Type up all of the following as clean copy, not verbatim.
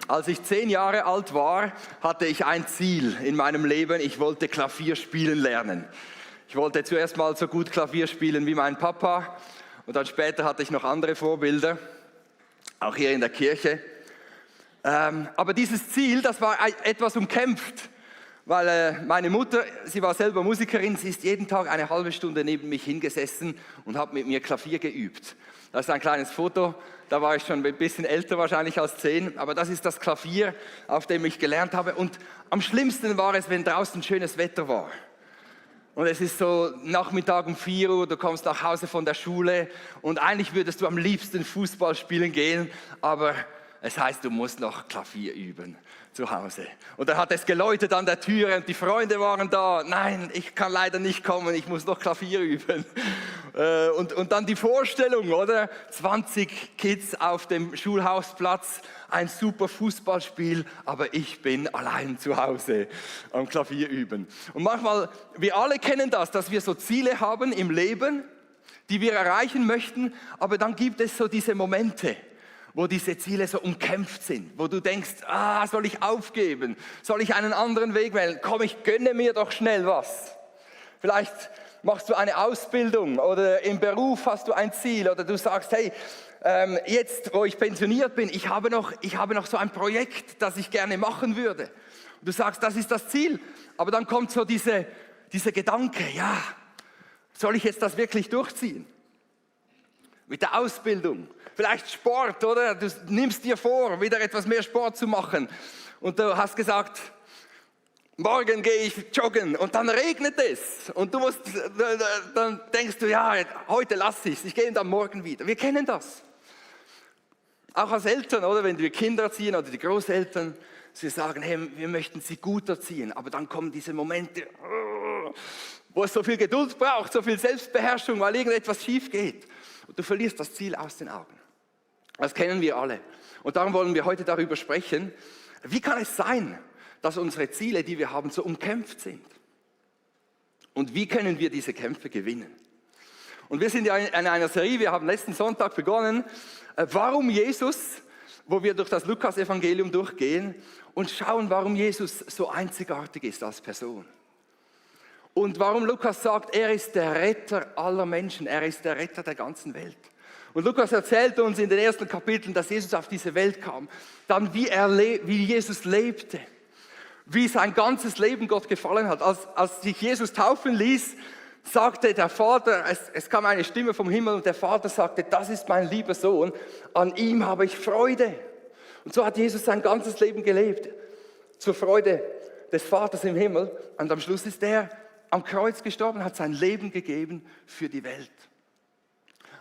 Als ich 10 Jahre alt war, hatte ich ein Ziel in meinem Leben. Ich wollte Klavier spielen lernen. Ich wollte zuerst mal so gut Klavier spielen wie mein Papa. Und dann später hatte ich noch andere Vorbilder, auch hier in der Kirche. Aber dieses Ziel, das war etwas umkämpft. Weil meine Mutter, sie war selber Musikerin, sie ist jeden Tag eine halbe Stunde neben mich hingesessen und hat mit mir Klavier geübt. Das ist ein kleines Foto, da war ich schon ein bisschen älter wahrscheinlich als 10, aber das ist das Klavier, auf dem ich gelernt habe. Und am schlimmsten war es, wenn draußen schönes Wetter war. Und es ist so Nachmittag um 4 Uhr, du kommst nach Hause von der Schule und eigentlich würdest du am liebsten Fußball spielen gehen, aber es heißt, du musst noch Klavier üben zu Hause. Und dann hat es geläutet an der Tür und die Freunde waren da. Nein, ich kann leider nicht kommen, ich muss noch Klavier üben. Und dann die Vorstellung, oder? 20 Kids auf dem Schulhausplatz, ein super Fußballspiel, aber ich bin allein zu Hause am Klavier üben. Und manchmal, wir alle kennen das, dass wir so Ziele haben im Leben, die wir erreichen möchten, aber dann gibt es so diese Momente, wo diese Ziele so umkämpft sind, wo du denkst, soll ich aufgeben? Soll ich einen anderen Weg wählen? Komm, ich gönne mir doch schnell was. Vielleicht machst du eine Ausbildung oder im Beruf hast du ein Ziel oder du sagst, hey, jetzt, wo ich pensioniert bin, ich habe noch so ein Projekt, das ich gerne machen würde. Und du sagst, das ist das Ziel. Aber dann kommt so dieser Gedanke, ja, soll ich jetzt das wirklich durchziehen? Mit der Ausbildung, vielleicht Sport, oder? Du nimmst dir vor, wieder etwas mehr Sport zu machen. Und du hast gesagt, morgen gehe ich joggen und dann regnet es. Und dann denkst du, ja, heute lasse ich es, ich gehe dann morgen wieder. Wir kennen das. Auch als Eltern, oder? Wenn wir Kinder erziehen oder die Großeltern, sie sagen, hey, wir möchten sie gut erziehen. Aber dann kommen diese Momente, wo es so viel Geduld braucht, so viel Selbstbeherrschung, weil irgendetwas schief geht. Und du verlierst das Ziel aus den Augen. Das kennen wir alle. Und darum wollen wir heute darüber sprechen, wie kann es sein, dass unsere Ziele, die wir haben, so umkämpft sind? Und wie können wir diese Kämpfe gewinnen? Und wir sind ja in einer Serie, wir haben letzten Sonntag begonnen, warum Jesus, wo wir durch das Lukas-Evangelium durchgehen und schauen, warum Jesus so einzigartig ist als Person. Und warum Lukas sagt, er ist der Retter aller Menschen, er ist der Retter der ganzen Welt. Und Lukas erzählt uns in den ersten Kapiteln, dass Jesus auf diese Welt kam, dann wie Jesus lebte, wie sein ganzes Leben Gott gefallen hat. Als sich Jesus taufen ließ, sagte der Vater, es kam eine Stimme vom Himmel und der Vater sagte, das ist mein lieber Sohn, an ihm habe ich Freude. Und so hat Jesus sein ganzes Leben gelebt, zur Freude des Vaters im Himmel. Und am Schluss ist er am Kreuz gestorben, hat sein Leben gegeben für die Welt.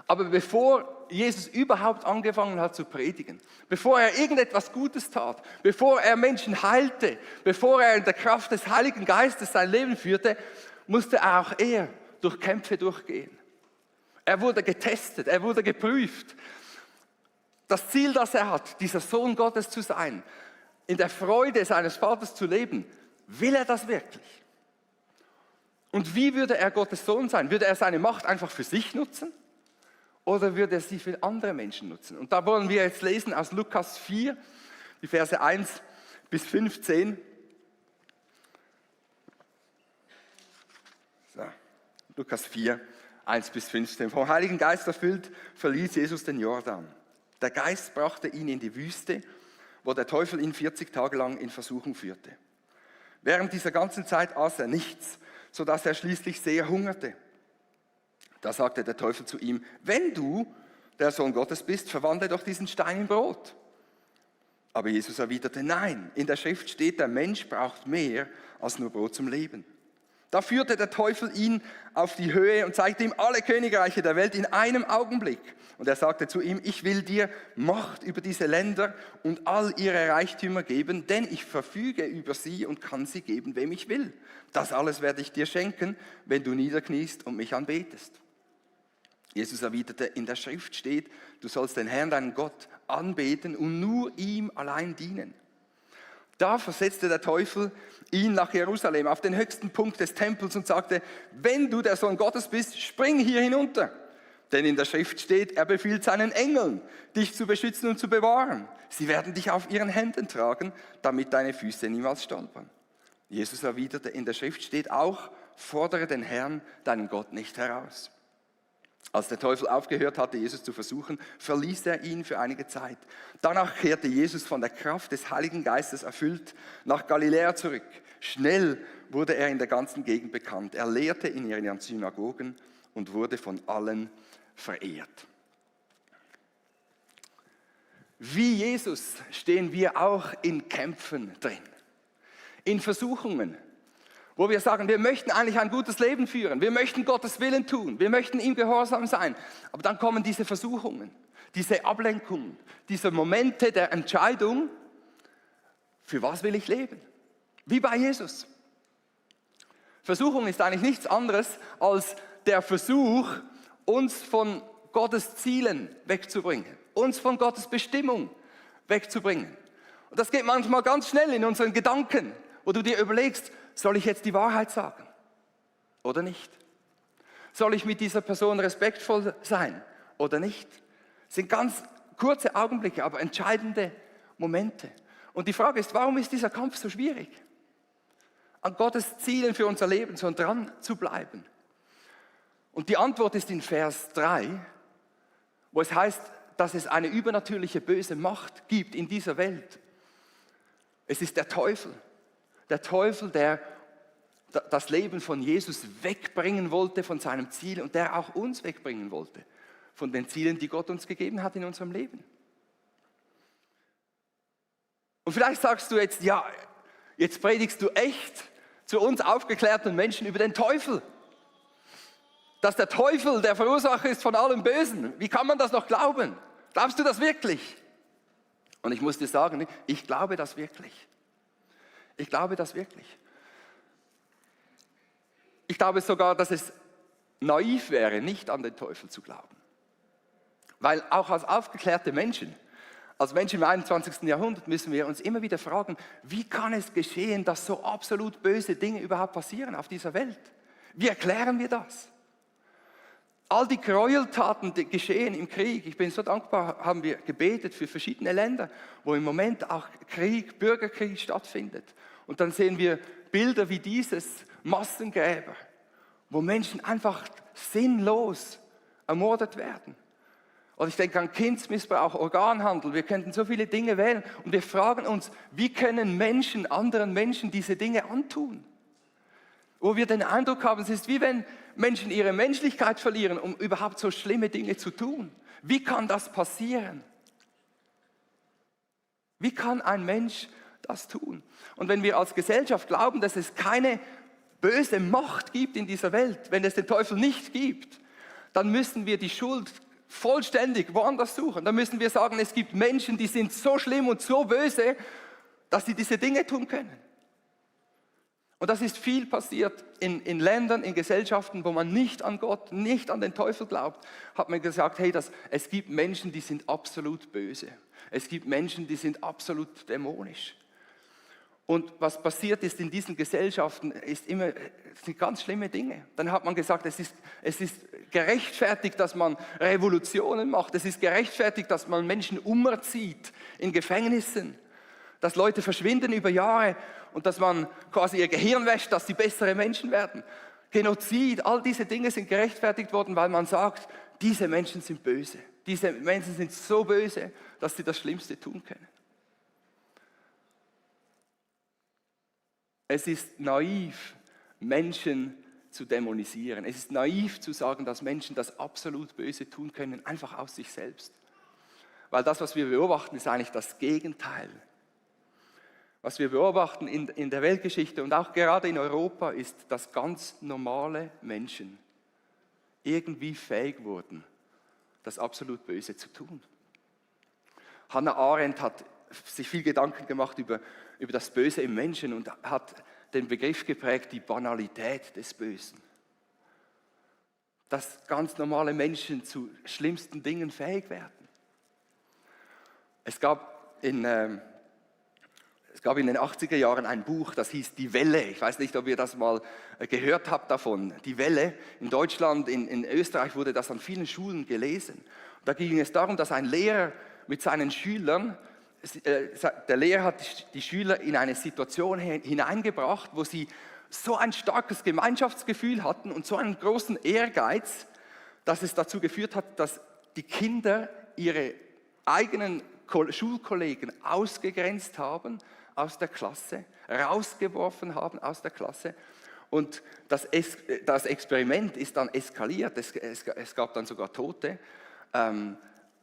Aber bevor Jesus überhaupt angefangen hat zu predigen, bevor er irgendetwas Gutes tat, bevor er Menschen heilte, bevor er in der Kraft des Heiligen Geistes sein Leben führte, musste auch er durch Kämpfe durchgehen. Er wurde getestet, er wurde geprüft. Das Ziel, das er hat, dieser Sohn Gottes zu sein, in der Freude seines Vaters zu leben, will er das wirklich? Und wie würde er Gottes Sohn sein? Würde er seine Macht einfach für sich nutzen? Oder würde er sie für andere Menschen nutzen? Und da wollen wir jetzt lesen aus Lukas 4, die Verse 1 bis 15. So, Lukas 4, 1 bis 15. Vom Heiligen Geist erfüllt, verließ Jesus den Jordan. Der Geist brachte ihn in die Wüste, wo der Teufel ihn 40 Tage lang in Versuchung führte. Während dieser ganzen Zeit aß er nichts, sodass er schließlich sehr hungerte. Da sagte der Teufel zu ihm, wenn du der Sohn Gottes bist, verwandle doch diesen Stein in Brot. Aber Jesus erwiderte, nein, in der Schrift steht, der Mensch braucht mehr als nur Brot zum Leben. Da führte der Teufel ihn auf die Höhe und zeigte ihm alle Königreiche der Welt in einem Augenblick. Und er sagte zu ihm, ich will dir Macht über diese Länder und all ihre Reichtümer geben, denn ich verfüge über sie und kann sie geben, wem ich will. Das alles werde ich dir schenken, wenn du niederkniest und mich anbetest. Jesus erwiderte, in der Schrift steht, du sollst den Herrn, deinen Gott, anbeten und nur ihm allein dienen. Da versetzte der Teufel ihn nach Jerusalem auf den höchsten Punkt des Tempels und sagte, wenn du der Sohn Gottes bist, spring hier hinunter. Denn in der Schrift steht, er befiehlt seinen Engeln, dich zu beschützen und zu bewahren. Sie werden dich auf ihren Händen tragen, damit deine Füße niemals stolpern. Jesus erwiderte, in der Schrift steht auch, fordere den Herrn, deinen Gott, nicht heraus. Als der Teufel aufgehört hatte, Jesus zu versuchen, verließ er ihn für einige Zeit. Danach kehrte Jesus von der Kraft des Heiligen Geistes erfüllt nach Galiläa zurück. Schnell wurde er in der ganzen Gegend bekannt. Er lehrte in ihren Synagogen und wurde von allen verehrt. Wie Jesus stehen wir auch in Kämpfen drin, in Versuchungen, wo wir sagen, wir möchten eigentlich ein gutes Leben führen, wir möchten Gottes Willen tun, wir möchten ihm gehorsam sein. Aber dann kommen diese Versuchungen, diese Ablenkungen, diese Momente der Entscheidung, für was will ich leben? Wie bei Jesus. Versuchung ist eigentlich nichts anderes als der Versuch, uns von Gottes Zielen wegzubringen, uns von Gottes Bestimmung wegzubringen. Und das geht manchmal ganz schnell in unseren Gedanken, wo du dir überlegst, soll ich jetzt die Wahrheit sagen oder nicht? Soll ich mit dieser Person respektvoll sein oder nicht? Das sind ganz kurze Augenblicke, aber entscheidende Momente. Und die Frage ist, warum ist dieser Kampf so schwierig? An Gottes Zielen für unser Leben so dran zu bleiben. Und die Antwort ist in Vers 3, wo es heißt, dass es eine übernatürliche böse Macht gibt in dieser Welt. Es ist der Teufel. Der Teufel, der das Leben von Jesus wegbringen wollte von seinem Ziel und der auch uns wegbringen wollte von den Zielen, die Gott uns gegeben hat in unserem Leben. Und vielleicht sagst du jetzt, ja, jetzt predigst du echt zu uns aufgeklärten Menschen über den Teufel. Dass der Teufel der Verursacher ist von allem Bösen. Wie kann man das noch glauben? Glaubst du das wirklich? Und ich muss dir sagen, ich glaube das wirklich. Ich glaube das wirklich. Ich glaube sogar, dass es naiv wäre, nicht an den Teufel zu glauben. Weil auch als aufgeklärte Menschen, als Menschen im 21. Jahrhundert müssen wir uns immer wieder fragen, wie kann es geschehen, dass so absolut böse Dinge überhaupt passieren auf dieser Welt? Wie erklären wir das? All die Gräueltaten, die geschehen im Krieg, ich bin so dankbar, haben wir gebetet für verschiedene Länder, wo im Moment auch Krieg, Bürgerkrieg stattfindet. Und dann sehen wir Bilder wie dieses, Massengräber, wo Menschen einfach sinnlos ermordet werden. Oder ich denke an Kindsmissbrauch, Organhandel, wir könnten so viele Dinge wählen und wir fragen uns, wie können Menschen anderen Menschen diese Dinge antun? Wo wir den Eindruck haben, es ist wie wenn Menschen ihre Menschlichkeit verlieren, um überhaupt so schlimme Dinge zu tun. Wie kann das passieren? Wie kann ein Mensch das tun? Und wenn wir als Gesellschaft glauben, dass es keine böse Macht gibt in dieser Welt, wenn es den Teufel nicht gibt, dann müssen wir die Schuld vollständig woanders suchen. Dann müssen wir sagen, es gibt Menschen, die sind so schlimm und so böse, dass sie diese Dinge tun können. Und das ist viel passiert in Ländern, in Gesellschaften, wo man nicht an Gott, nicht an den Teufel glaubt, hat man gesagt, hey, es gibt Menschen, die sind absolut böse. Es gibt Menschen, die sind absolut dämonisch. Und was passiert ist in diesen Gesellschaften, sind ganz schlimme Dinge. Dann hat man gesagt, es ist gerechtfertigt, dass man Revolutionen macht. Es ist gerechtfertigt, dass man Menschen umerzieht in Gefängnissen. Dass Leute verschwinden über Jahre und dass man quasi ihr Gehirn wäscht, dass sie bessere Menschen werden. Genozid, all diese Dinge sind gerechtfertigt worden, weil man sagt, diese Menschen sind böse. Diese Menschen sind so böse, dass sie das Schlimmste tun können. Es ist naiv, Menschen zu dämonisieren. Es ist naiv zu sagen, dass Menschen das absolut Böse tun können, einfach aus sich selbst. Weil das, was wir beobachten, ist eigentlich das Gegenteil. Was wir beobachten in der Weltgeschichte und auch gerade in Europa, ist, dass ganz normale Menschen irgendwie fähig wurden, das absolut Böse zu tun. Hannah Arendt hat sich viel Gedanken gemacht über das Böse im Menschen und hat den Begriff geprägt, die Banalität des Bösen. Dass ganz normale Menschen zu schlimmsten Dingen fähig werden. Es gab gab in den 80er Jahren ein Buch, das hieß Die Welle. Ich weiß nicht, ob ihr das mal gehört habt davon. Die Welle. In Deutschland, in Österreich wurde das an vielen Schulen gelesen. Und da ging es darum, dass ein Lehrer mit seinen Schülern, der Lehrer hat die Schüler in eine Situation hineingebracht, wo sie so ein starkes Gemeinschaftsgefühl hatten und so einen großen Ehrgeiz, dass es dazu geführt hat, dass die Kinder ihre eigenen Schulkollegen ausgegrenzt haben aus der Klasse, rausgeworfen haben aus der Klasse. Und das Experiment ist dann eskaliert, es gab dann sogar Tote.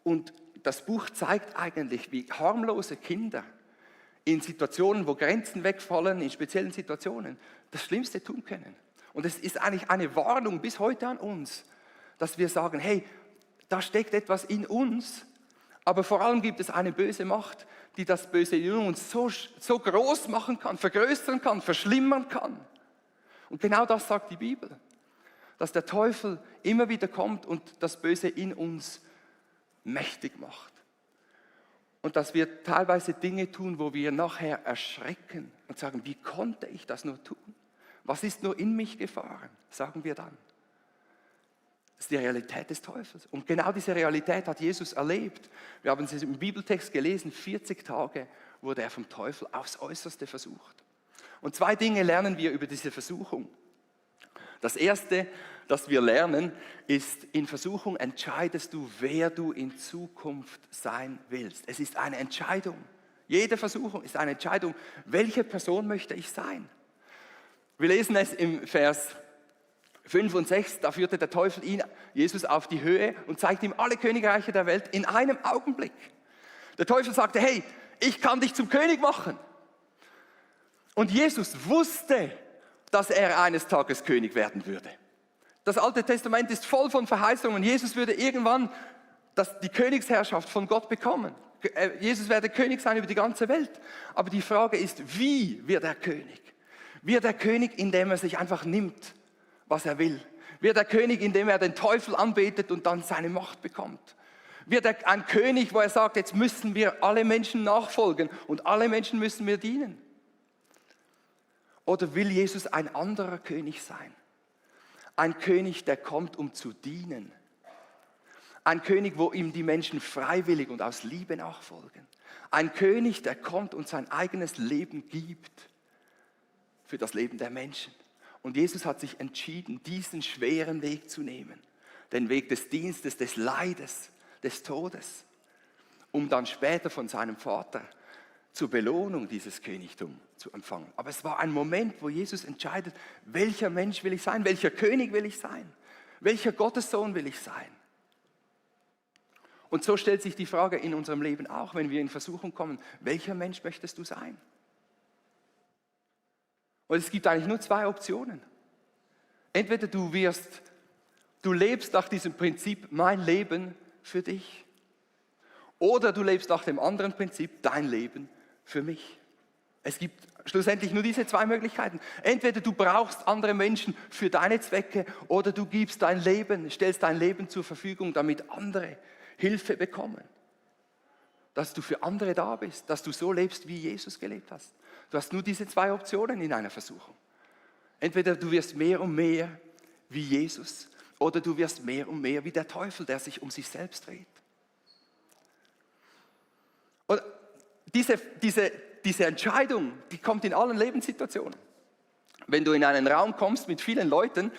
Und das Buch zeigt eigentlich, wie harmlose Kinder in Situationen, wo Grenzen wegfallen, in speziellen Situationen, das Schlimmste tun können. Und es ist eigentlich eine Warnung bis heute an uns, dass wir sagen, hey, da steckt etwas in uns, aber vor allem gibt es eine böse Macht, die das Böse in uns so groß machen kann, vergrößern kann, verschlimmern kann. Und genau das sagt die Bibel, dass der Teufel immer wieder kommt und das Böse in uns mächtig macht. Und dass wir teilweise Dinge tun, wo wir nachher erschrecken und sagen, wie konnte ich das nur tun? Was ist nur in mich gefahren, sagen wir dann. Das ist die Realität des Teufels. Und genau diese Realität hat Jesus erlebt. Wir haben es im Bibeltext gelesen, 40 Tage wurde er vom Teufel aufs Äußerste versucht. Und 2 Dinge lernen wir über diese Versuchung. Das Erste, das wir lernen, ist, in Versuchung entscheidest du, wer du in Zukunft sein willst. Es ist eine Entscheidung. Jede Versuchung ist eine Entscheidung, welche Person möchte ich sein. Wir lesen es im Vers 5 und 6, da führte der Teufel Jesus auf die Höhe und zeigte ihm alle Königreiche der Welt in einem Augenblick. Der Teufel sagte, hey, ich kann dich zum König machen. Und Jesus wusste, dass er eines Tages König werden würde. Das Alte Testament ist voll von Verheißungen. Jesus würde irgendwann die Königsherrschaft von Gott bekommen. Jesus werde König sein über die ganze Welt. Aber die Frage ist, wie wird er König? Wird er König, indem er sich einfach nimmt, was er will? Wird er König, indem er den Teufel anbetet und dann seine Macht bekommt? Wird er ein König, wo er sagt, jetzt müssen wir alle Menschen nachfolgen und alle Menschen müssen mir dienen? Oder will Jesus ein anderer König sein? Ein König, der kommt, um zu dienen. Ein König, wo ihm die Menschen freiwillig und aus Liebe nachfolgen. Ein König, der kommt und sein eigenes Leben gibt für das Leben der Menschen. Und Jesus hat sich entschieden, diesen schweren Weg zu nehmen. Den Weg des Dienstes, des Leides, des Todes. Um dann später von seinem Vater zur Belohnung dieses Königtum zu empfangen. Aber es war ein Moment, wo Jesus entscheidet, welcher Mensch will ich sein, welcher König will ich sein, welcher Gottessohn will ich sein. Und so stellt sich die Frage in unserem Leben auch, wenn wir in Versuchung kommen, welcher Mensch möchtest du sein? Und es gibt eigentlich nur 2 Optionen. Entweder du lebst nach diesem Prinzip, mein Leben für dich. Oder du lebst nach dem anderen Prinzip, dein Leben für mich. Es gibt schlussendlich nur diese 2 Möglichkeiten. Entweder du brauchst andere Menschen für deine Zwecke oder du stellst dein Leben zur Verfügung, damit andere Hilfe bekommen. Dass du für andere da bist, dass du so lebst, wie Jesus gelebt hast. Du hast nur diese 2 Optionen in einer Versuchung. Entweder du wirst mehr und mehr wie Jesus oder du wirst mehr und mehr wie der Teufel, der sich um sich selbst dreht. Und diese Entscheidung, die kommt in allen Lebenssituationen. Wenn du in einen Raum kommst mit vielen Leuten,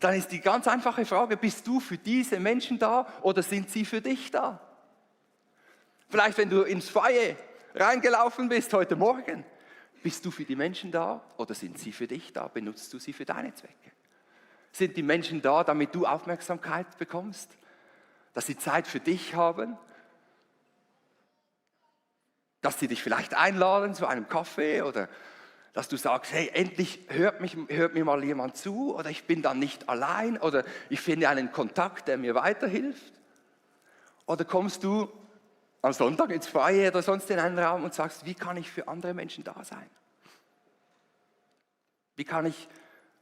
dann ist die ganz einfache Frage, bist du für diese Menschen da oder sind sie für dich da? Vielleicht, wenn du ins Foyer reingelaufen bist heute Morgen, bist du für die Menschen da oder sind sie für dich da? Benutzt du sie für deine Zwecke? Sind die Menschen da, damit du Aufmerksamkeit bekommst? Dass sie Zeit für dich haben? Dass sie dich vielleicht einladen zu einem Kaffee oder dass du sagst, hey, endlich hört mir mal jemand zu oder ich bin dann nicht allein oder ich finde einen Kontakt, der mir weiterhilft? Oder kommst du am Sonntag ins Freie oder sonst in einen Raum und sagst, wie kann ich für andere Menschen da sein? Wie kann ich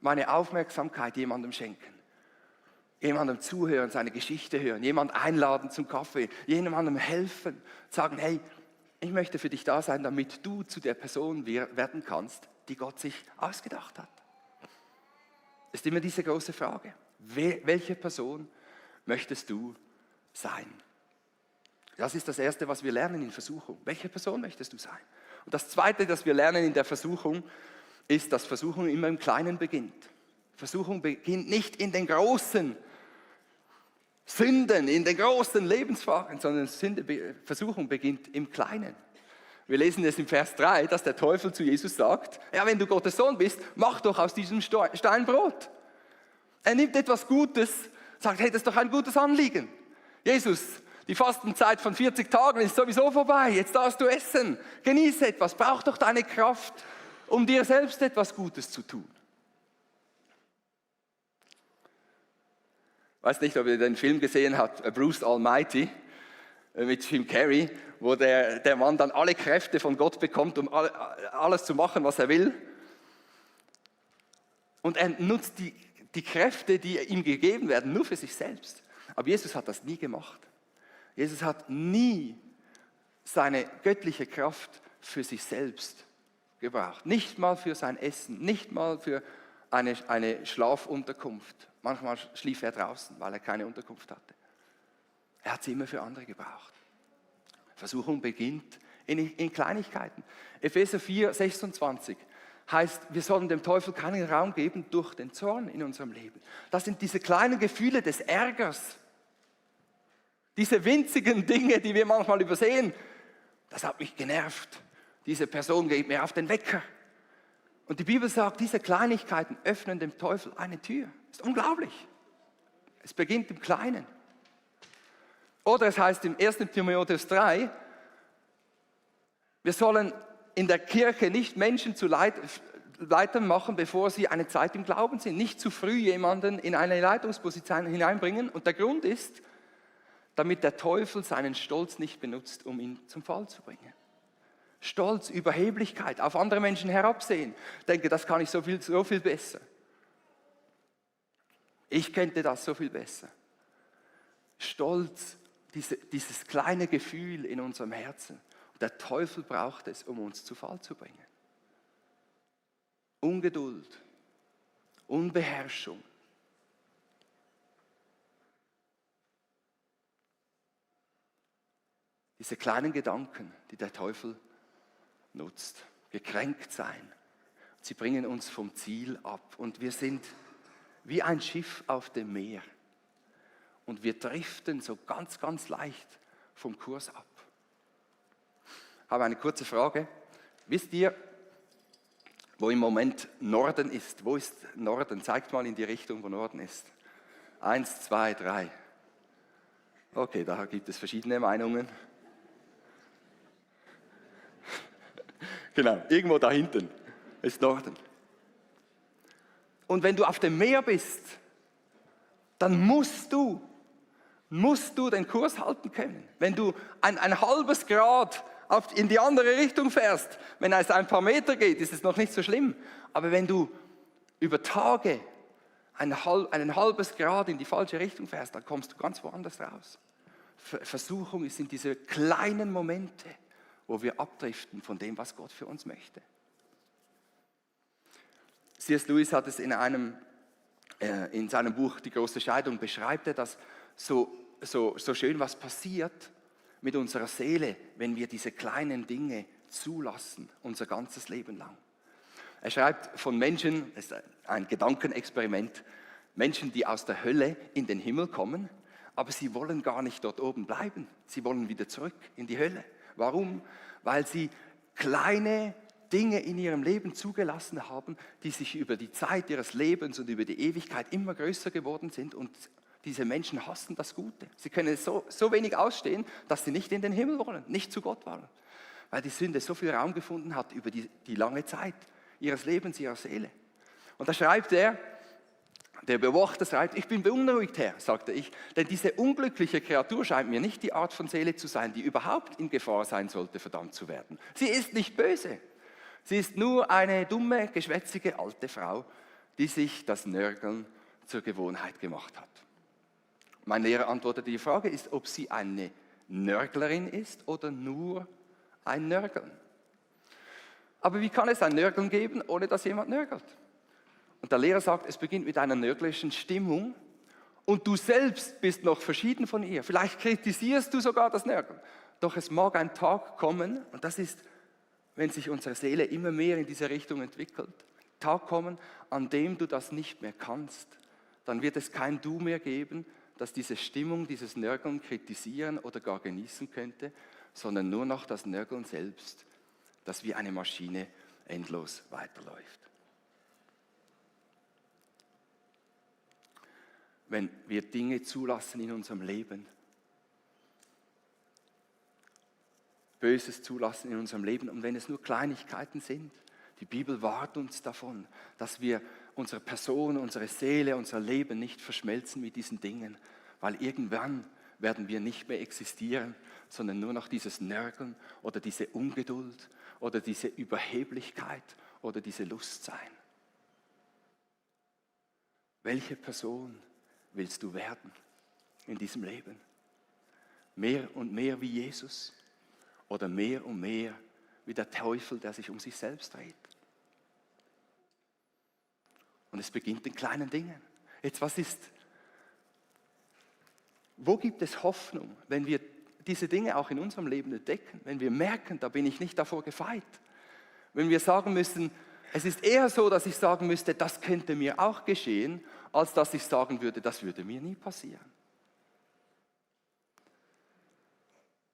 meine Aufmerksamkeit jemandem schenken? Jemandem zuhören, seine Geschichte hören, jemanden einladen zum Kaffee, jemandem helfen, sagen, hey, Ich möchte für dich da sein, damit du zu der Person werden kannst, die Gott sich ausgedacht hat. Ist immer diese große Frage. Welche Person möchtest du sein? Das ist das Erste, was wir lernen in Versuchung. Welche Person möchtest du sein? Und das Zweite, das wir lernen in der Versuchung, ist, dass Versuchung immer im Kleinen beginnt. Versuchung beginnt nicht in den großen Sünden, in den großen Lebensfragen, sondern Versuchung beginnt im Kleinen. Wir lesen es im Vers 3, dass der Teufel zu Jesus sagt, ja, wenn du Gottes Sohn bist, mach doch aus diesem Stein Brot. Er nimmt etwas Gutes, sagt, hey, das ist doch ein gutes Anliegen. Jesus, die Fastenzeit von 40 Tagen ist sowieso vorbei, jetzt darfst du essen, genieße etwas, brauch doch deine Kraft, um dir selbst etwas Gutes zu tun. Ich weiß nicht, ob ihr den Film gesehen habt, Bruce Almighty, mit Jim Carrey, wo der Mann dann alle Kräfte von Gott bekommt, um alles zu machen, was er will. Und er nutzt die Kräfte, die ihm gegeben werden, nur für sich selbst. Aber Jesus hat das nie gemacht. Jesus hat nie seine göttliche Kraft für sich selbst gebraucht. Nicht mal für sein Essen, nicht mal für eine Schlafunterkunft. Manchmal schlief er draußen, weil er keine Unterkunft hatte. Er hat sie immer für andere gebraucht. Versuchung beginnt in Kleinigkeiten. Epheser 4, 26 heißt, wir sollen dem Teufel keinen Raum geben durch den Zorn in unserem Leben. Das sind diese kleinen Gefühle des Ärgers. Diese winzigen Dinge, die wir manchmal übersehen. Das hat mich genervt. Diese Person geht mir auf den Wecker. Und die Bibel sagt, diese Kleinigkeiten öffnen dem Teufel eine Tür. Das ist unglaublich. Es beginnt im Kleinen. Oder es heißt im 1. Timotheus 3, wir sollen in der Kirche nicht Menschen zu Leitern machen, bevor sie eine Zeit im Glauben sind. Nicht zu früh jemanden in eine Leitungsposition hineinbringen. Und der Grund ist, damit der Teufel seinen Stolz nicht benutzt, um ihn zum Fall zu bringen. Stolz, Überheblichkeit, auf andere Menschen herabsehen. Denke, das kann ich so viel besser. Ich könnte das so viel besser. Stolz, dieses kleine Gefühl in unserem Herzen. Und der Teufel braucht es, um uns zu Fall zu bringen. Ungeduld, Unbeherrschung. Diese kleinen Gedanken, die der Teufel nutzt. Gekränkt sein. Sie bringen uns vom Ziel ab. Und wir sind wie ein Schiff auf dem Meer. Und wir driften so ganz, ganz leicht vom Kurs ab. Ich habe eine kurze Frage. Wisst ihr, wo im Moment Norden ist? Wo ist Norden? Zeigt mal in die Richtung, wo Norden ist. 1, 2, 3. Okay, da gibt es verschiedene Meinungen. Genau, irgendwo da hinten ist Norden. Und wenn du auf dem Meer bist, dann musst du den Kurs halten können. Wenn du ein halbes Grad in die andere Richtung fährst, wenn es ein paar Meter geht, ist es noch nicht so schlimm. Aber wenn du über Tage ein halbes Grad in die falsche Richtung fährst, dann kommst du ganz woanders raus. Versuchung sind diese kleinen Momente, wo wir abdriften von dem, was Gott für uns möchte. C.S. Lewis hat es in seinem Buch Die große Scheidung, beschreibt er das so schön, was passiert mit unserer Seele, wenn wir diese kleinen Dinge zulassen, unser ganzes Leben lang. Er schreibt von Menschen, das ist ein Gedankenexperiment, Menschen, die aus der Hölle in den Himmel kommen, aber sie wollen gar nicht dort oben bleiben. Sie wollen wieder zurück in die Hölle. Warum? Weil sie kleine Dinge in ihrem Leben zugelassen haben, die sich über die Zeit ihres Lebens und über die Ewigkeit immer größer geworden sind, und diese Menschen hassen das Gute. Sie können es so wenig ausstehen, dass sie nicht in den Himmel wollen, nicht zu Gott wollen, weil die Sünde so viel Raum gefunden hat über die lange Zeit ihres Lebens, ihrer Seele. Und da schreibt der Beobachter schreibt, ich bin beunruhigt, Herr, sagte ich, denn diese unglückliche Kreatur scheint mir nicht die Art von Seele zu sein, die überhaupt in Gefahr sein sollte, verdammt zu werden. Sie ist nicht böse. Sie ist nur eine dumme, geschwätzige alte Frau, die sich das Nörgeln zur Gewohnheit gemacht hat. Mein Lehrer antwortete, die Frage ist, ob sie eine Nörglerin ist oder nur Ein Nörgeln. Aber wie kann es ein Nörgeln geben, ohne dass jemand nörgelt? Und der Lehrer sagt, es beginnt mit einer nörgelischen Stimmung und du selbst bist noch verschieden von ihr. Vielleicht kritisierst du sogar das Nörgeln. Doch es mag ein Tag kommen, und das ist, wenn sich unsere Seele immer mehr in diese Richtung entwickelt, Tag kommen, an dem du das nicht mehr kannst. Dann wird es kein Du mehr geben, das diese Stimmung, dieses Nörgeln kritisieren oder gar genießen könnte, sondern nur noch das Nörgeln selbst, das wie eine Maschine endlos weiterläuft. Wenn wir Dinge zulassen in unserem Leben, Böses zulassen in unserem Leben, und wenn es nur Kleinigkeiten sind, die Bibel warnt uns davon, dass wir unsere Person, unsere Seele, unser Leben nicht verschmelzen mit diesen Dingen, weil irgendwann werden wir nicht mehr existieren, sondern nur noch dieses Nörgeln oder diese Ungeduld oder diese Überheblichkeit oder diese Lust sein. Welche Person willst du werden in diesem Leben? Mehr und mehr wie Jesus oder mehr und mehr wie der Teufel, der sich um sich selbst dreht? Und es beginnt in kleinen Dingen. Jetzt, wo gibt es Hoffnung, wenn wir diese Dinge auch in unserem Leben entdecken, wenn wir merken, da bin ich nicht davor gefeit? Wenn wir sagen müssen, es ist eher so, dass ich sagen müsste, das könnte mir auch geschehen, als dass ich sagen würde, das würde mir nie passieren.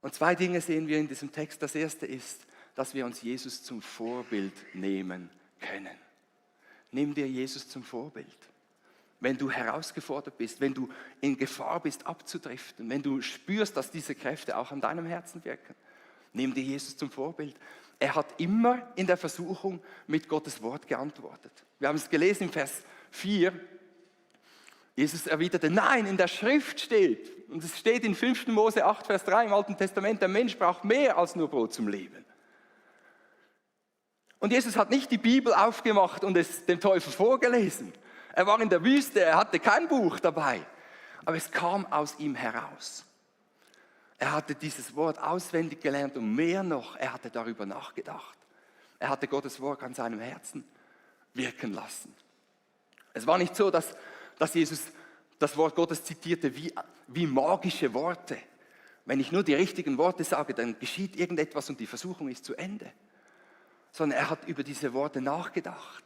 Und zwei Dinge sehen wir in diesem Text. Das erste ist, dass wir uns Jesus zum Vorbild nehmen können. Nimm dir Jesus zum Vorbild. Wenn du herausgefordert bist, wenn du in Gefahr bist abzudriften, wenn du spürst, dass diese Kräfte auch an deinem Herzen wirken, nimm dir Jesus zum Vorbild. Er hat immer in der Versuchung mit Gottes Wort geantwortet. Wir haben es gelesen im Vers 4. Jesus erwiderte, nein, in der Schrift steht, und es steht in 5. Mose 8, Vers 3 im Alten Testament, der Mensch braucht mehr als nur Brot zum Leben. Und Jesus hat nicht die Bibel aufgemacht und es dem Teufel vorgelesen. Er war in der Wüste, er hatte kein Buch dabei, aber es kam aus ihm heraus. Er hatte dieses Wort auswendig gelernt und mehr noch, er hatte darüber nachgedacht. Er hatte Gottes Wort an seinem Herzen wirken lassen. Es war nicht so, dass Jesus das Wort Gottes zitierte wie magische Worte. Wenn ich nur die richtigen Worte sage, dann geschieht irgendetwas und die Versuchung ist zu Ende. Sondern er hat über diese Worte nachgedacht.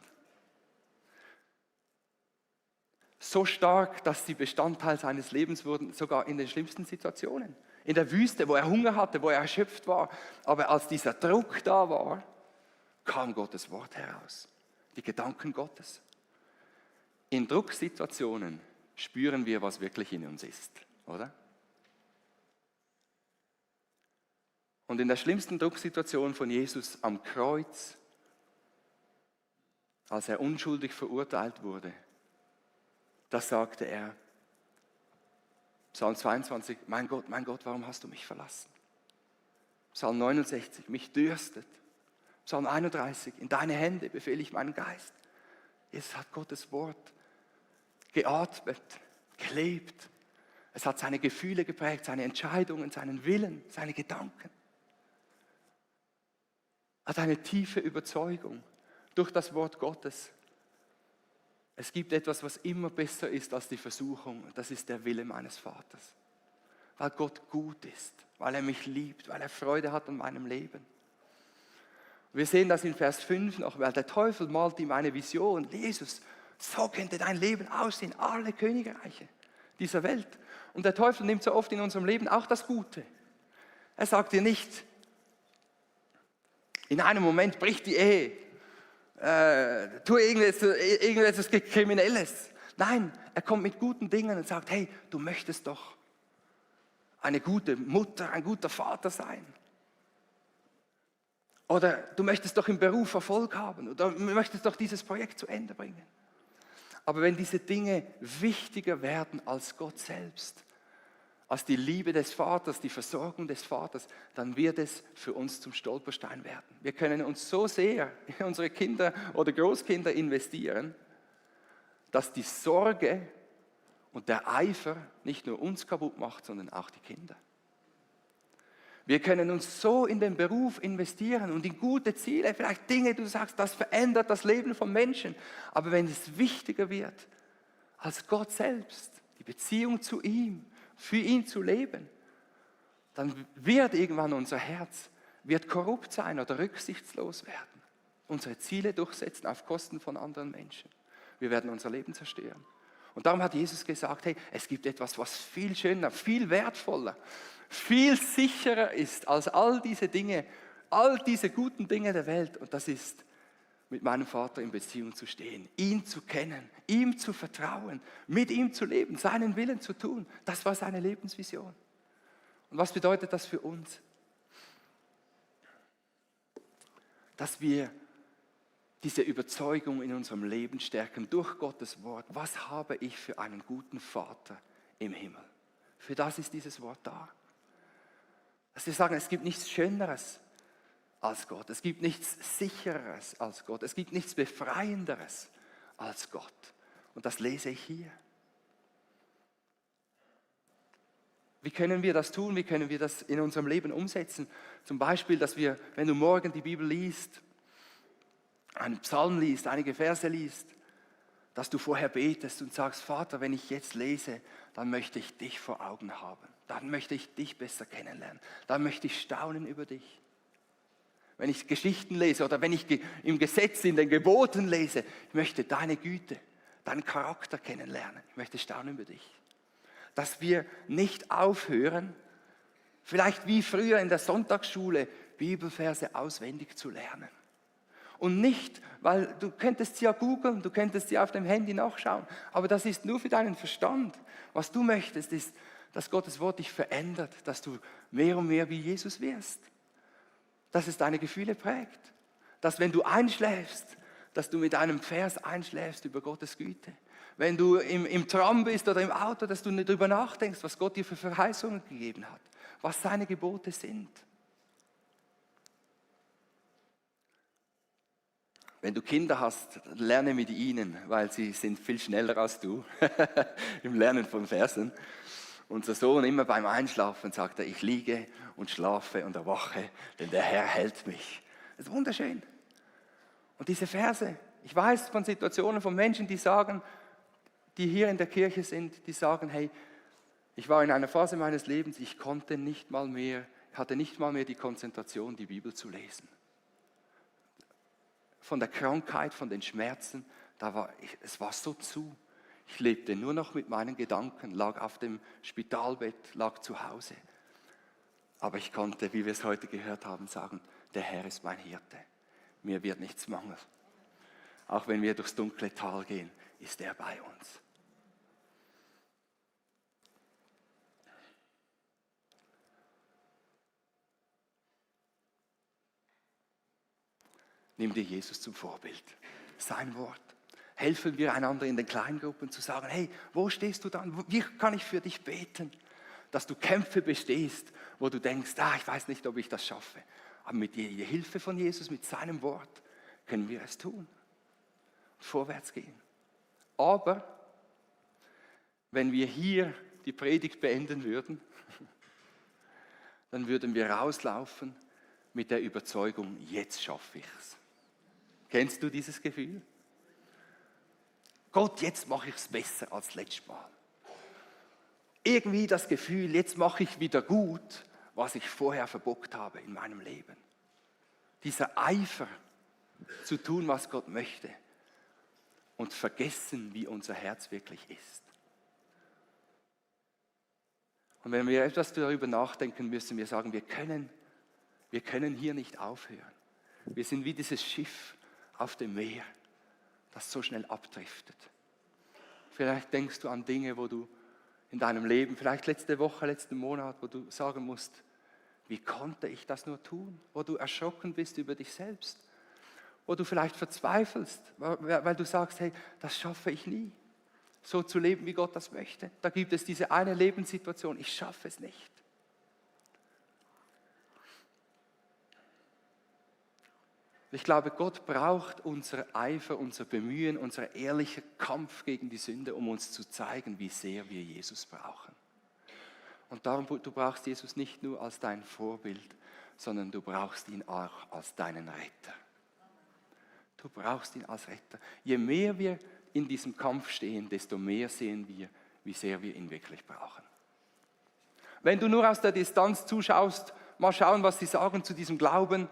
So stark, dass sie Bestandteil seines Lebens wurden, sogar in den schlimmsten Situationen. In der Wüste, wo er Hunger hatte, wo er erschöpft war. Aber als dieser Druck da war, kam Gottes Wort heraus. Die Gedanken Gottes. In Drucksituationen spüren wir, was wirklich in uns ist, oder? Und in der schlimmsten Drucksituation von Jesus am Kreuz, als er unschuldig verurteilt wurde, da sagte er, Psalm 22, mein Gott, warum hast du mich verlassen? Psalm 69, mich dürstet. Psalm 31, in deine Hände befehle ich meinen Geist. Jesus hat Gottes Wort geatmet, gelebt. Es hat seine Gefühle geprägt, seine Entscheidungen, seinen Willen, seine Gedanken. Hat eine tiefe Überzeugung durch das Wort Gottes. Es gibt etwas, was immer besser ist als die Versuchung. Das ist der Wille meines Vaters. Weil Gott gut ist, weil er mich liebt, weil er Freude hat an meinem Leben. Wir sehen das in Vers 5 noch, weil der Teufel malt ihm eine Vision. Jesus, so könnte dein Leben aussehen, alle Königreiche dieser Welt. Und der Teufel nimmt so oft in unserem Leben auch das Gute. Er sagt dir nicht, in einem Moment bricht die Ehe, tu irgendetwas Kriminelles. Nein, er kommt mit guten Dingen und sagt, hey, du möchtest doch eine gute Mutter, ein guter Vater sein. Oder du möchtest doch im Beruf Erfolg haben oder du möchtest doch dieses Projekt zu Ende bringen. Aber wenn diese Dinge wichtiger werden als Gott selbst, als die Liebe des Vaters, die Versorgung des Vaters, dann wird es für uns zum Stolperstein werden. Wir können uns so sehr in unsere Kinder oder Großkinder investieren, dass die Sorge und der Eifer nicht nur uns kaputt macht, sondern auch die Kinder. Wir können uns so in den Beruf investieren und in gute Ziele, vielleicht Dinge, du sagst, das verändert das Leben von Menschen. Aber wenn es wichtiger wird als Gott selbst, die Beziehung zu ihm, für ihn zu leben, dann wird irgendwann unser Herz wird korrupt sein oder rücksichtslos werden. Unsere Ziele durchsetzen auf Kosten von anderen Menschen. Wir werden unser Leben zerstören. Und darum hat Jesus gesagt, hey, es gibt etwas, was viel schöner, viel wertvoller, viel sicherer ist als all diese Dinge, all diese guten Dinge der Welt. Und das ist, mit meinem Vater in Beziehung zu stehen, ihn zu kennen, ihm zu vertrauen, mit ihm zu leben, seinen Willen zu tun. Das war seine Lebensvision. Und was bedeutet das für uns? Dass wir diese Überzeugung in unserem Leben stärken durch Gottes Wort. Was habe ich für einen guten Vater im Himmel? Für das ist dieses Wort da. Dass wir sagen, es gibt nichts Schöneres als Gott. Es gibt nichts Sichereres als Gott. Es gibt nichts Befreienderes als Gott. Und das lese ich hier. Wie können wir das tun? Wie können wir das in unserem Leben umsetzen? Zum Beispiel, dass wir, wenn du morgen die Bibel liest, einen Psalm liest, einige Verse liest, dass du vorher betest und sagst, Vater, wenn ich jetzt lese, dann möchte ich dich vor Augen haben. Dann möchte ich dich besser kennenlernen. Dann möchte ich staunen über dich. Wenn ich Geschichten lese oder wenn ich im Gesetz, in den Geboten lese, ich möchte deine Güte, deinen Charakter kennenlernen. Ich möchte staunen über dich. Dass wir nicht aufhören, vielleicht wie früher in der Sonntagsschule, Bibelverse auswendig zu lernen. Und nicht, weil du könntest sie ja googeln, du könntest sie auf dem Handy nachschauen, aber das ist nur für deinen Verstand. Was du möchtest, ist, dass Gottes Wort dich verändert, dass du mehr und mehr wie Jesus wirst. Dass es deine Gefühle prägt. Dass wenn du einschläfst, dass du mit einem Vers einschläfst über Gottes Güte. Wenn du im Tram bist oder im Auto, dass du nicht darüber nachdenkst, was Gott dir für Verheißungen gegeben hat, was seine Gebote sind. Wenn du Kinder hast, lerne mit ihnen, weil sie sind viel schneller als du im Lernen von Versen. Unser Sohn immer beim Einschlafen sagt er, ich liege und schlafe und erwache, denn der Herr hält mich. Das ist wunderschön. Und diese Verse, ich weiß von Situationen von Menschen, die sagen, die hier in der Kirche sind, die sagen, hey, ich war in einer Phase meines Lebens, ich hatte nicht mal mehr die Konzentration, die Bibel zu lesen. Von der Krankheit, von den Schmerzen, es war so zu. Ich lebte nur noch mit meinen Gedanken, lag auf dem Spitalbett, lag zu Hause. Aber ich konnte, wie wir es heute gehört haben, sagen, der Herr ist mein Hirte. Mir wird nichts mangeln. Auch wenn wir durchs dunkle Tal gehen, ist er bei uns. Nimm dir Jesus zum Vorbild. Sein Wort. Helfen wir einander in den Kleingruppen zu sagen, hey, wo stehst du dann? Wie kann ich für dich beten? Dass du Kämpfe bestehst, wo du denkst, ich weiß nicht, ob ich das schaffe. Aber mit der Hilfe von Jesus, mit seinem Wort, können wir es tun. Vorwärts gehen. Aber wenn wir hier die Predigt beenden würden, dann würden wir rauslaufen mit der Überzeugung, jetzt schaffe ich es. Kennst du dieses Gefühl? Gott, jetzt mache ich es besser als letztes Mal. Irgendwie das Gefühl, jetzt mache ich wieder gut, was ich vorher verbockt habe in meinem Leben. Dieser Eifer zu tun, was Gott möchte und vergessen, wie unser Herz wirklich ist. Und wenn wir etwas darüber nachdenken, müssen wir sagen, wir können hier nicht aufhören. Wir sind wie dieses Schiff auf dem Meer, das so schnell abdriftet. Vielleicht denkst du an Dinge, wo du in deinem Leben, vielleicht letzte Woche, letzten Monat, wo du sagen musst, wie konnte ich das nur tun? Wo du erschrocken bist über dich selbst. Wo du vielleicht verzweifelst, weil du sagst, hey, das schaffe ich nie. So zu leben, wie Gott das möchte. Da gibt es diese eine Lebenssituation, ich schaffe es nicht. Ich glaube, Gott braucht unser Eifer, unser Bemühen, unser ehrlicher Kampf gegen die Sünde, um uns zu zeigen, wie sehr wir Jesus brauchen. Und darum, du brauchst Jesus nicht nur als dein Vorbild, sondern du brauchst ihn auch als deinen Retter. Du brauchst ihn als Retter. Je mehr wir in diesem Kampf stehen, desto mehr sehen wir, wie sehr wir ihn wirklich brauchen. Wenn du nur aus der Distanz zuschaust, mal schauen, was sie sagen zu diesem Glauben,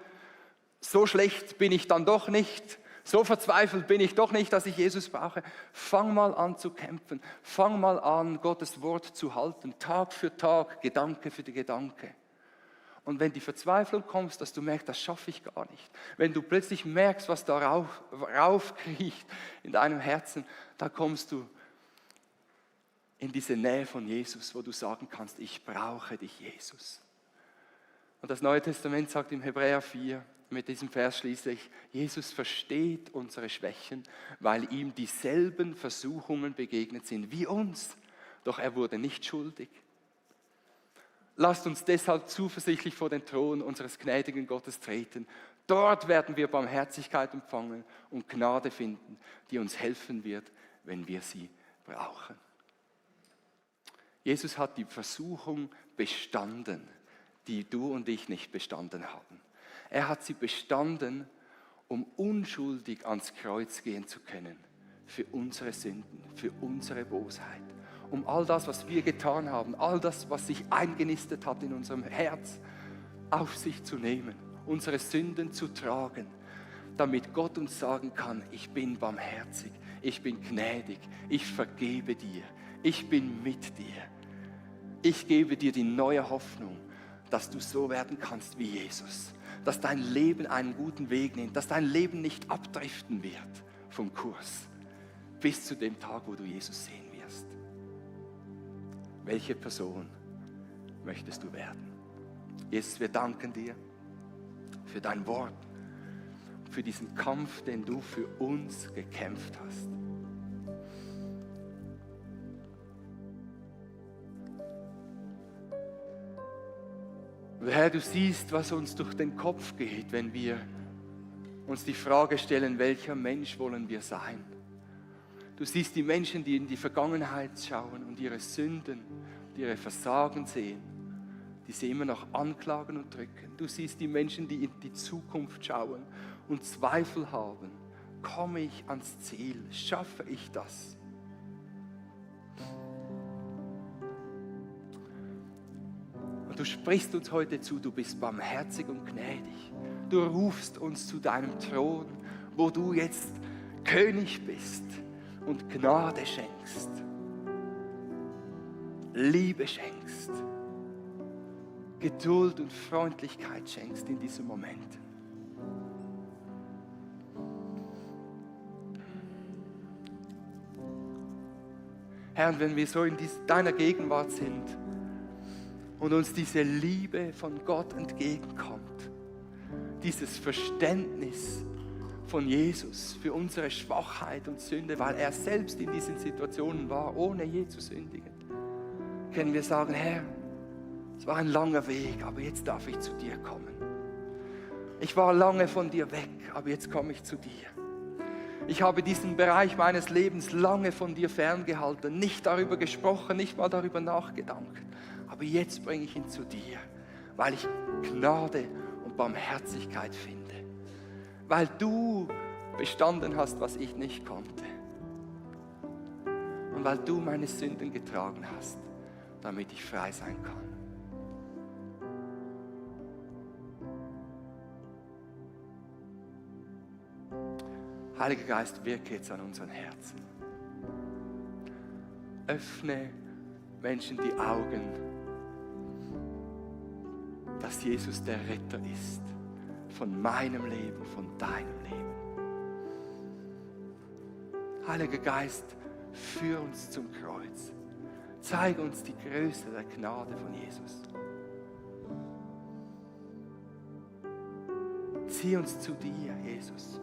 so schlecht bin ich dann doch nicht, so verzweifelt bin ich doch nicht, dass ich Jesus brauche. Fang mal an zu kämpfen, fang mal an, Gottes Wort zu halten, Tag für Tag, Gedanke für die Gedanke. Und wenn die Verzweiflung kommt, dass du merkst, das schaffe ich gar nicht, wenn du plötzlich merkst, was da raufkriecht in deinem Herzen, da kommst du in diese Nähe von Jesus, wo du sagen kannst, ich brauche dich, Jesus. Und das Neue Testament sagt im Hebräer 4, mit diesem Vers schließe ich, Jesus versteht unsere Schwächen, weil ihm dieselben Versuchungen begegnet sind wie uns, doch er wurde nicht schuldig. Lasst uns deshalb zuversichtlich vor den Thron unseres gnädigen Gottes treten. Dort werden wir Barmherzigkeit empfangen und Gnade finden, die uns helfen wird, wenn wir sie brauchen. Jesus hat die Versuchung bestanden, die du und ich nicht bestanden haben. Er hat sie bestanden, um unschuldig ans Kreuz gehen zu können, für unsere Sünden, für unsere Bosheit, um all das, was wir getan haben, all das, was sich eingenistet hat in unserem Herz, auf sich zu nehmen, unsere Sünden zu tragen, damit Gott uns sagen kann, ich bin barmherzig, ich bin gnädig, ich vergebe dir, ich bin mit dir. Ich gebe dir die neue Hoffnung, dass du so werden kannst wie Jesus, dass dein Leben einen guten Weg nimmt, dass dein Leben nicht abdriften wird vom Kurs, bis zu dem Tag, wo du Jesus sehen wirst. Welche Person möchtest du werden? Jesus, wir danken dir für dein Wort, für diesen Kampf, den du für uns gekämpft hast. Herr, du siehst, was uns durch den Kopf geht, wenn wir uns die Frage stellen, welcher Mensch wollen wir sein? Du siehst die Menschen, die in die Vergangenheit schauen und ihre Sünden, ihre Versagen sehen, die sie immer noch anklagen und drücken. Du siehst die Menschen, die in die Zukunft schauen und Zweifel haben. Komme ich ans Ziel? Schaffe ich das? Du sprichst uns heute zu, du bist barmherzig und gnädig. Du rufst uns zu deinem Thron, wo du jetzt König bist und Gnade schenkst, Liebe schenkst, Geduld und Freundlichkeit schenkst in diesem Moment. Herr, und wenn wir so in deiner Gegenwart sind, und uns diese Liebe von Gott entgegenkommt, dieses Verständnis von Jesus für unsere Schwachheit und Sünde, weil er selbst in diesen Situationen war, ohne je zu sündigen, können wir sagen, Herr, es war ein langer Weg, aber jetzt darf ich zu dir kommen. Ich war lange von dir weg, aber jetzt komme ich zu dir. Ich habe diesen Bereich meines Lebens lange von dir ferngehalten, nicht darüber gesprochen, nicht mal darüber nachgedacht. Aber jetzt bringe ich ihn zu dir, weil ich Gnade und Barmherzigkeit finde. Weil du bestanden hast, was ich nicht konnte. Und weil du meine Sünden getragen hast, damit ich frei sein kann. Heiliger Geist, wirke jetzt an unseren Herzen. Öffne Menschen die Augen, dass Jesus der Retter ist von meinem Leben, von deinem Leben. Heiliger Geist, führ uns zum Kreuz. Zeige uns die Größe der Gnade von Jesus. Zieh uns zu dir, Jesus.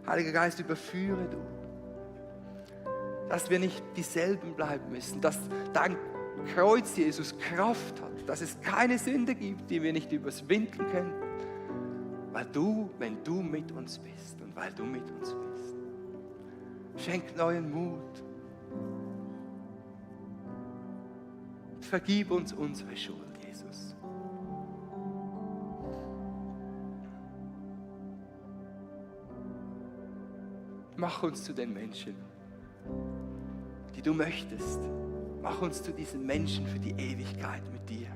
Heiliger Geist, überführe du, dass wir nicht dieselben bleiben müssen, dass dein Kreuz, Jesus, Kraft hat, dass es keine Sünde gibt, die wir nicht überwinden können, weil du, wenn du mit uns bist und weil du mit uns bist. Schenk neuen Mut. Vergib uns unsere Schuld, Jesus. Mach uns zu den Menschen, die du möchtest. Mach uns zu diesen Menschen für die Ewigkeit mit dir.